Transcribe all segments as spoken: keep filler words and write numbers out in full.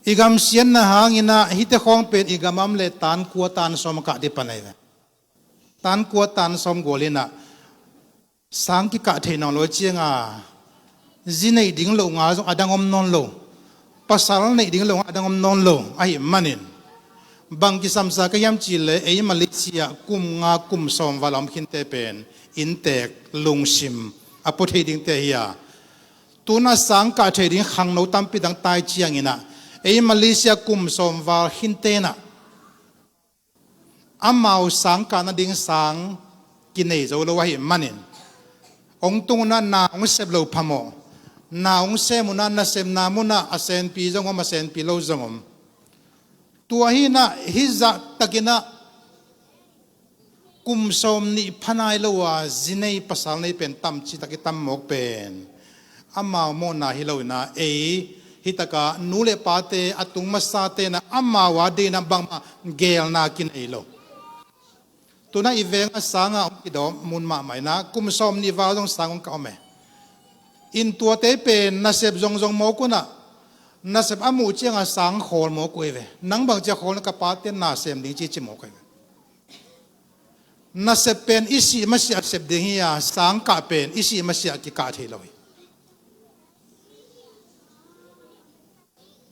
I gam siatna hangin ah hihte khawng pen i gam a om leh tan kua tan sawm a kah dih pan ahi ve. Tan kua tan sawm gual in ah sang kikah thei nawn lo ciang a, zi neih ding loh ngal zong a dang om nawn lo, pasal neih ding loh ngal a dang om nawn lo ahih manin, bang kisamsa ka hiam cih leh ei Malaysia kum nga kum sawm val a om khinte pen inntek lungsim a pua thei dingte hi a, tu-in ah sang kah thei ding khangno tampi dang tai ciangin ah, ei Malaysia kum sawm val khinte in ah amau sang kah nading sang kinei zo lo ahih manin, hong tung un ah na hong sep lo phamawh, na hong sem un ah nasepna mun ah a senpi zong om, a senpi lo zong om. Tua hi-in ah hih zahtakin ah kum sawm nih pha nai lo a zi nei pasal nei pen tam citak i tam mawk pen amau mawhna hi lo-in ah, ei hih takah nu le pate a tung masate in ah amau a dingin ah bangmah geelna kinei lo. Tu-in ah i veng a sang a hong kidawm mun mahmah in ah kum sawm nih val zong sang hong kah om e. Inn tuate pen nasep zongzong mawk un ah, nasep a muh ciang a sang khawl mawk uh hi ve. Nang bangci a khawl na, ka pate na sem ding ci ci mawk uh hi ve. Nasep pen i sih masiah sep ding hi a, sang kah pen i sih masiah kikah thei lo hi.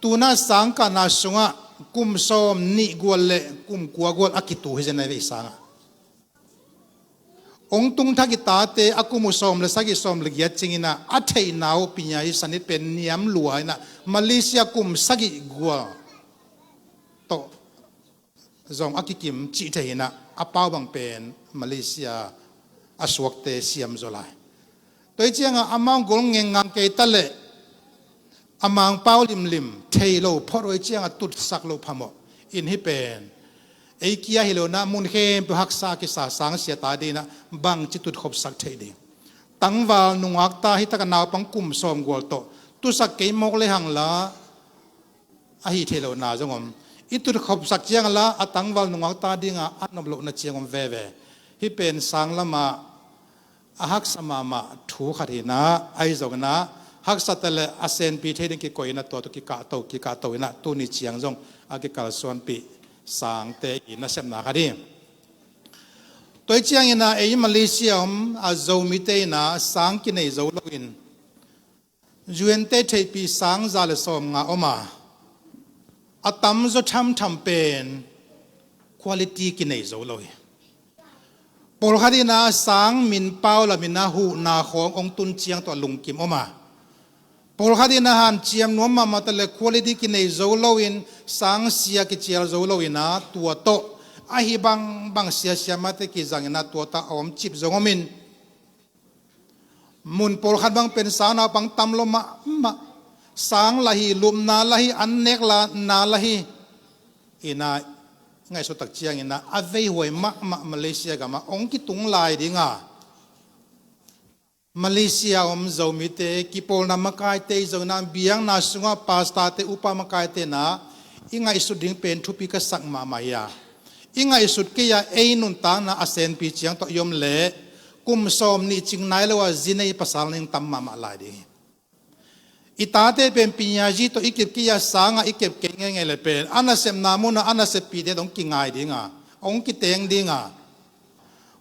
Tu-in ah sang kahna sungah kum sawm nih gual le kum kua gual a kitu hi zen ahi ve i sangah. Hong tung thak i tate a kum uh sawm le sagih, sawm le giat cingin ah a theihna uh pinya hi sanit pen niam lua in ah Malaysia kum sagih gual tawh zong a kikim cih thei in ah, a pau bang pen Malaysia a suakte siam zaw lai. Tua hi ciang a amau gol ngengngang kei ta leh a mangpau limlim thei lo phot uh hi ciang a tutsak lo phamawh in, hih pen ei kia hi lo-in ah mun khempeuh haksa a kisa sang siate dingin ah bangci tutkhopsak theih ding. Tangval nungakte hih takah naupang kum sawm gual tawh tusak kei mawk lehang la, a hih theih lohna zong om. I tutkhopsak ciang la a tangval nungakte dinga a nop lohna ciang om veve. Hih pen sang lamah a haksa mahmah thu khat hi-in ah, ahi zongin ah haksa ta leh a senpi thei ding kikoih in ah tua tawh kikahto, kikahto in ah tuni ciang zong a kikalsuanpih sangte i nasepna khat hi. Tua hi ciangin ah ei Malaysia om a Zomite in ah sang kinei zo loin, U N te theihpih sang za le sawmnga om a, a tamzaw thamtham pen quality kinei zo lo hi. Pawlkhat in ah sang min pau lamin ah huhna khawng hong tun ciang tawh a lungkim om a, pawlkhat in ah hanciam nuam mahmah ta leh quality kinei zo loin, sang sia kicial zo loin ah tua tawh ahi bangbang siasia mate kizangin ah tua tawh a om cip zong om in, mun pawlkhat bang pen sang naupang tam lo mahmah, sang la hi, lupna la hi, an nek la na la hi. In ah ngaihsut tak ciangin ah a veihuai mahmah Malaysia gamah hong kitung lai ding a, Malaysia om Zomite kipawlna makaite i zongin ah biakna sungah pastorte, upa makaite in ah i ngaihsut ding pen thupi ka sak mahmah hi a, i ngaihsut kei a ei nuntakna a senpi ciang tawh i om leh kum sawm nih cing nai lo a zi nei pasal ning tam mahmah lai ding hi. I tate pen pinya zi tawh i kip kei a, sangah i kep kei ngeingei leh pen a nasepna munah a naseppihte hong kingai ding a, hong kiteng ding a,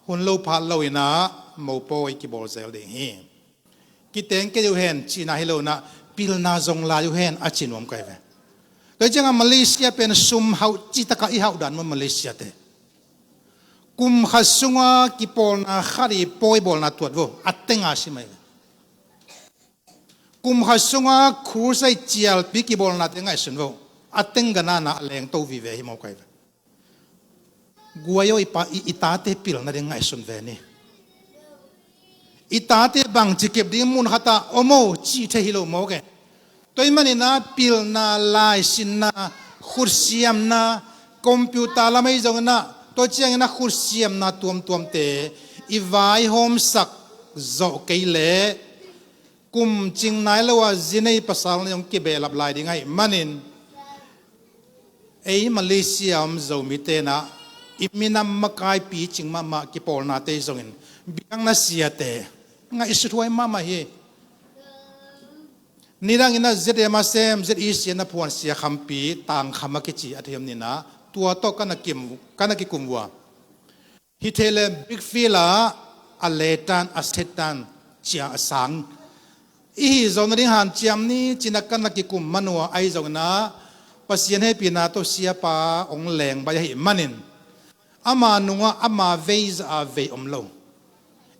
hun lo phat loin ah mopawi kibawl zel ding hi. Kiteng kei uh hen cihna hi lo-in ah pilna zong lai uh hen a ci nuam ka hi ve. Tua hi ciangah Malaysia pen sum hauh citak a i hauh dan maw Malaysia te? Kum khat sungah kipawlna khat i pawi bawlna tuat vo, a teng a si mai ve. Kum khat sungah crusade cialpi kibawlnate ngaihsun vo, a teng ganana a lengto vive hi maw ka hi ve. Guai aw, i pa, i, i tate pilna ding ngaihsun ve ni. I tate bangci kep ding mun khatah om aw cih thei hi lo mawk e. Tua ahih manin ah pilna, laisinna, khutsiamna, computer lam ahi zongin ah, tua ciangin ah khutsiamna tuamtuamte i vaihawmsak zawh kei leh kum cing nai lo a zi nei pasal nei hong kibehlap lai ding ahih manin, ei Malaysia om Zomite in ah i minam makai picing mahmah kipawlnate zongin biakna siate ngaihsut huai mahmah hi. Nidangin ah Z M a sem, Z E C na phuansia khampi, Tangkham a kici a thei om ninah, tua tawh ka na kim, ka na kikum uh a. Hi thei le Brickfield ah a letan, a thetan, cia a sang. I hi zo nading hanciam ni cinah ka na kikum man uh a, ahi zonginah Pasian hehpihna tawh siapa hong lengbai ahih manin ama nungah ama veiza a vei om lo.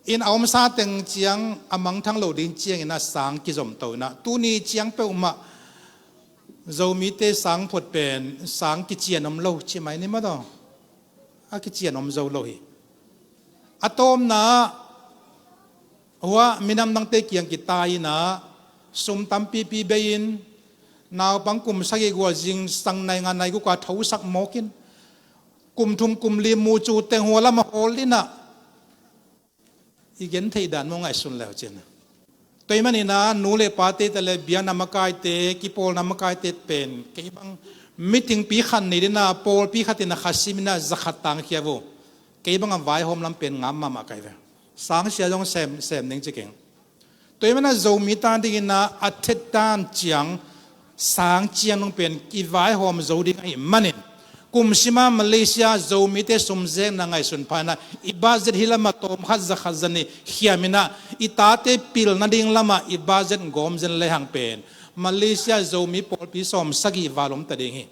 In a omsa teng ciang a mangthang lo ding ciangin a sang kizomto inah tuni ciang peuhmah Zomite sang phuat pen sang kician om lo ci mai ni maw taw. A kician om zo lo hi. A tawpna hua minam dangte kiang kitai inah sum tampipi bei-in naupang kum sagih gua zingsang nai nga nai guk a thosak mawkin kum thum kum li mucu teng hua lam a hawl inah i gen theih dan maw ngaihsun leu cin. Tua ahih maninah nu le pate te le biakna makaite, kipawlna makaite pen kei bang meeting pi khat nei dinah pawlpi khat inah kha sim inah za khat tangkhia uh. Kei bang a vaihawm lam pen ngam mahmah kai ve. Sangsia zong sem, sem ding ci keng. Tua ahih manin Zomi ta dinginah a thetan ciang sang ciang nung pen i vaihawm zo ding ahih manin kum sima Malaysia Zomite sumzekna ngaihsun pha inah i budget hi lamah tawm khat za khat za nih khiam inah i tate pilna ding lamah i budget gawm zen lehang pen Malaysia Zomi pawlpi sawm sagih val om ta ding hi.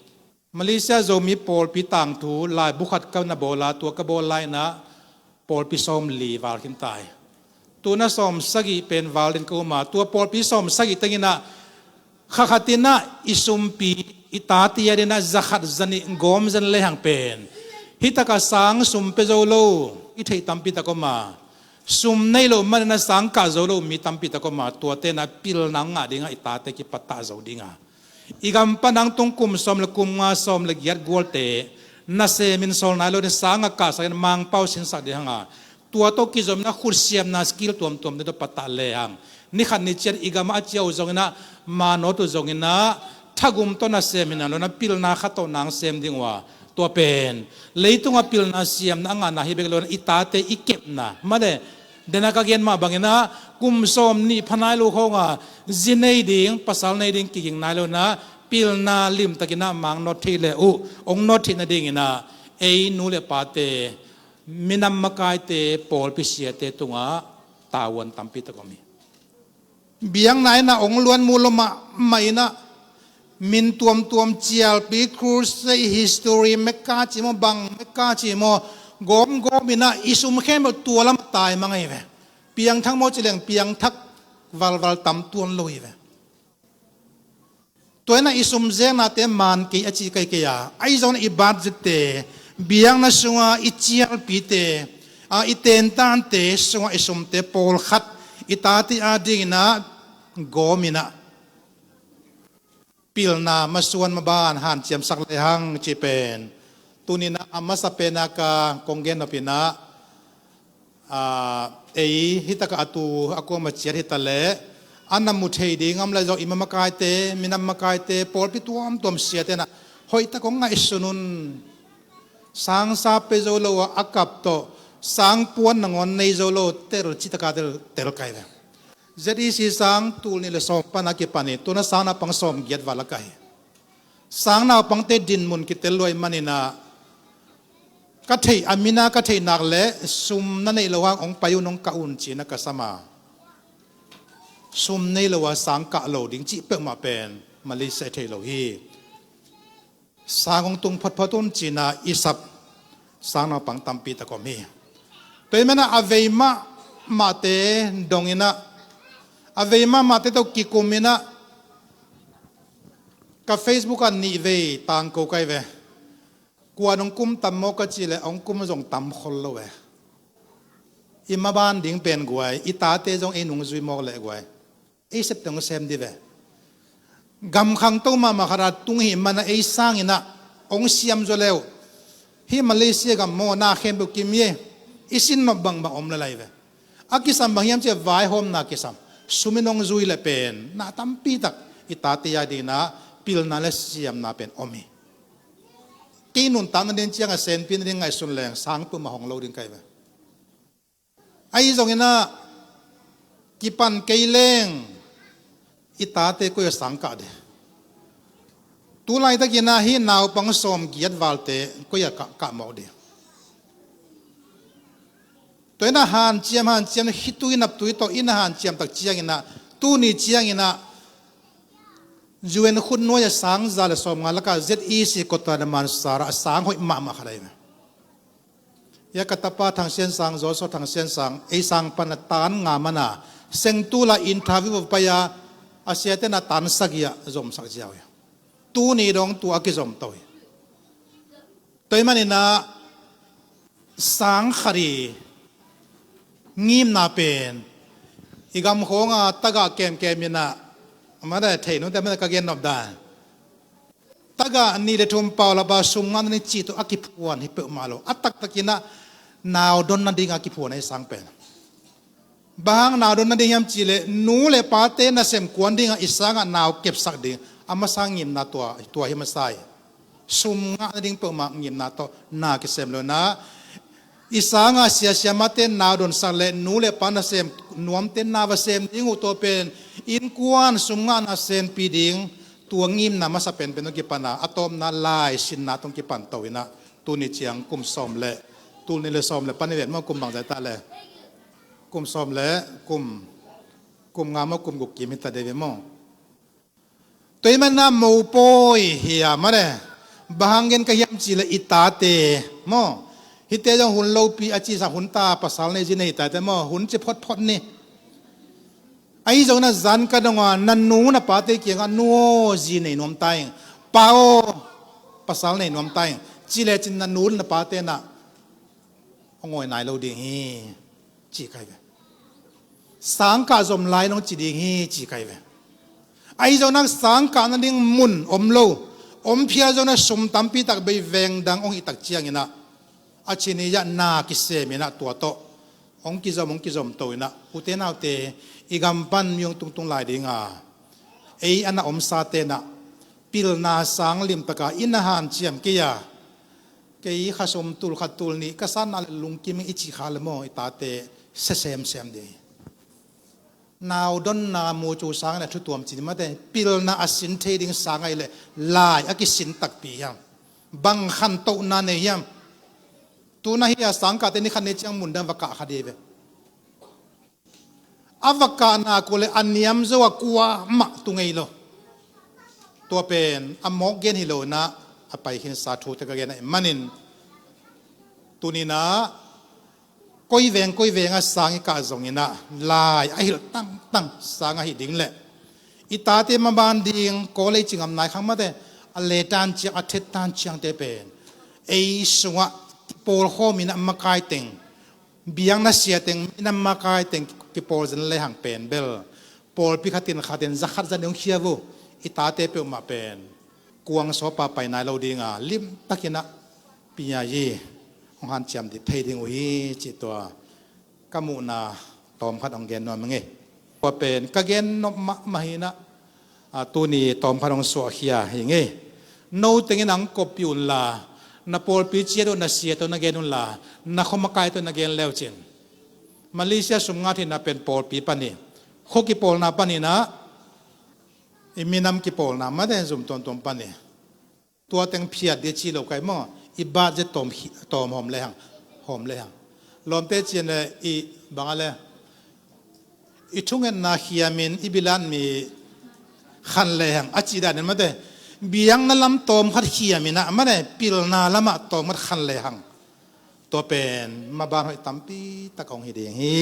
Malaysia Zomi pawlpi tangthu laibu khat ka na bawl a, tua ka bawl lai inah pawlpi sawm li val khin ta hi. Tuna sawm sagih pen val ding ka um a, tua pawlpi sawm sagih teng inah kha khat inah i sumpi i tate a dinah za khat za nih gawm zen lehang pen hi takah sang sum pia zo lo i theih tampi tak om a, sum nei lo man inah sang kah zo lo mi tampi tak om a, tuate inah pilna ngah dingah i tate kipattah zo ding a. I gam pan hang tung kum sawm le kum nga sawm le giat gualte nasemin sawl nai lo ding sang a kahsak in Mangpau sinsak ding hang a, tua tawh kizom inah khutsiamna skill tuamtuam te tawh pattah lehang ni khat ni ciat i gam ah a cia uh zonginah manawt uh zonginah thagum tawh nasemin a lo inah pilna khat tawh nang sem ding uh a, tua pen leitungah pilna siamna a ngahna hi bek lo inah i tate i kepna mah le. Dena ka gen mah banginah kum sawm nih pha nai lo khawng a zi nei ding, pasal nei ding kiging nai lo inah pilna limtakinah mang nawt theih le uh hong nawt theih nadinginah ei nu le pate, minam makaite, pawlpi siate tungah tavuan tampi tak om hi. Biakna inah hong luan mu lo mahmah inah min tuamtuam cialpi, crusade history, Mekka ci maw, bang Mekka ci maw, gawmgawm inah i sum khempeuh tua lamah taimang ahi ve. Piangthak maw ci leng piangthak valval tam tuan lo hi ve. Tua inah i sumzeknate man kei a ci kai kei a, ahi zongin i budgette, biakna sunga i cialpite, a, i tentante sunga i sumte pawlkhat i tate a dinginah gawm inah pilna masuan maban hanciamsak lehang ci pen tuninah a masa pena ka kong gen nop inah, a, ei hi takah a tu a kuama ciat hi taleh a na mu thei ding om le zong i ma makaite, minam makaite, pawlpi tuamtuam siate inah hoih tak hong ngaihsun un. Sangsa pia zo lo a, a kap tawh sang puan nangawn nei zo lo tel ci taka tel, tel kai ve. Z E C sang tul nih le sawm pan a kipan hi, tuna sang naupang sawm giat val a kai hi. Sang naupangte dinmun kitel luai maninah ka theih a mina ka theih nak le sum na neih lo hang hong pai un hong kah un cinah ka sam a, sum nei lo a sang kah lo ding cih peuhmah pen Malaysia i thei lo hi. Sang hong tung photphot un cinah i sap sang naupang tampi tak om hi. Tua ahih manah a vei mahmahte donginah a vei mahmahte tawh kikum inah ka Facebook ah nih vei tangko kai ve. Kua nong kum tam maw ka cih leh hong kum zong tam khol lo ve. I maban ding pen guai, i tate zong ei nungzui mawk leh guai, ei sep teng sem di ve. Gam khangto mahmah khat a tung hi manah ei sanginah hong siam zaw leu. Hih Malaysia gam maw na khempeuh kim hi e, i sin nop bangbang om lalai ve. A kisam bang hiam cih leh vaihawmna kisam. Sum in hong zui leh pen na tampi tak i tate a dinginah pilna le siamna pen om hi. Kei nuntak nading ciang a senpi nading ngaihsun leng sang peuhmah hong lo ding kai ve. Ahi zonginah kipan kei leng I tate koi a sang kah ding? Tu laitakin ah hih naupang sawmgiat valte koi a kah, kah mawk ding? Tua in ah hanciam, hanciam, khitui naptui tawh in ah hanciam tak ciangin ah, tuni ciangin ah U N khutnuai a sang za le sawmnga lakah Z E C kotah le Mansara a sang hoih mahmah khat ahi ve. Hia ka tapa Thang Sian Sang, Joshua Thang Sian Sang, ei sang pan a tan nga man a, seng tul a interview va pai a, a siate na tan sagih a zomsak ziau hi. Tuni dong tua a kizom to hi. Tua ahih manin ah sang khat i ngimna pen i gam khawng a tagah kemkem in ah, mah dai thei nute mah dai ka gen nop dan. Tagah nih le thum paulap a sum ngah nading cih tawh a kiphuan hi peuhmah lo. A taktakin ah nau don nading a kiphuan ahi sang pen. Bang hang nau don nading hiam cih leh nu le pate nasem kuan ding a i sang ah nau kepsak ding. A masa ngimna tua, tua hi masa hi. Sum ngah nading peuhmah ngimna tawh na kisem lo in ah, i sang a sia siamahte nau donsak leh nu le pa nasem nuamte na va sem ding uh, tua pen innkuan sum ngah nasempi ding, tua ngimna masa penpen tawh kipan a, a tawpna lai sinna tawh kipan to in ah, tuni ciang kum sawm le, tul nih le sawm le pan hi ven maw, kum bangzah ta le, kum sawm le kum, kum nga maw, kum guk kim hi ta ding ve maw. Tua ahih manin ah mopawi hi a, mah dai. Bang hang gen ka hiam cih leh i tate maw, hihte zong hun lopi a cihsa hun ta, pasal nei zi nei hi tate maw, hun ci photphot ni. Ahi zongin ah zan ka dong a, na nu na pate kiangah, nu aw, zi nei nuam ta ing, pa aw, pasal nei nuam ta ing, ci lecin na nu na pate na hong ngawi nai lo ding hi, ci ka hi ve. Sang kah zom lai nong ci ding hi, ci ka hi ve. Ahi zongin ah sang kah nading mun om lo, om phial zongin ah sum tampi tak bei veng dang hong hih tak ciangin ah, a ci ni zah na kisem in ah tua tawh hong kizom, hong kizom to in ah, ute naute, i gam pan mi hong tungtung lai ding a, ei a na omsate na pilna sang limtak a i na hanciam kei a, kei kha sum tul khat tul nih ka sanna le lungkim ing i cih kha le maw, i tate sia semsem ding hi. Nau donna mucu sang in a thu tuam ci ni mate, pilna a sin thei ding sang ahih leh lai a kisin takpi hiam? Bang khantohna nei hiam? Tu-in ah hih a sang kahte ni khat ni ciang mun dang va kah kha ding hi ve. A va kah nak uh leh a niam zo a kuamah tu ngei lo. Tua pen a mawk gen hi lo in ah, a pai khinsa thute ka gen ahih manin, tuni-in ah koi veng koi veng a sang i kah zongin ah, lai a hilh tangtang sang ahi ding leh, i tate maban ding, kawl ei ci ngam nai khang mate, a letan ciang, a thetan ciangte pen ei sungah kipawlkhawm in ah, makai teng, biakna sia teng, minam makai teng kipawl zen lehang pen bel, pawlpi khatin khatin za khat za nih hong khia uh, i tate peuhmah pen kuang sawpa pai nai lo ding a, limtakin ah P I E hong hanciam dih phei ding uh hi, cih tua ka muhna tawmkhat hong gen nuam ing ei. Tua pen ka gen nop mahmah hi in ah, a, tuni tawmkhat hong suahkhia hi ing ei. No tengin hong koppih unla, na pawlpi ciat uh na sia tawh na gen unla, na khuamakai tawh na gen le uh cin. Malaysia sum ngah theihna pen pawlpi pan hi. Khua kipawlna pan hi in ah, i minam kipawlna mate zum tuamtuam pan hi. Tua teng phiat dih ci lo kai maw, i budget tawm khi-, tawm hawm lehang, hawm lehang. Lawmte ci-in leh i bang a le, i thungetna khiamin i bilan mi khan lehang a cih danin mate, biakna lam tawmkhat khiamin ah mate, pilna lamah tawmkhat khan lehang, tua pen maban hoih tampi tak hong hi ding hi.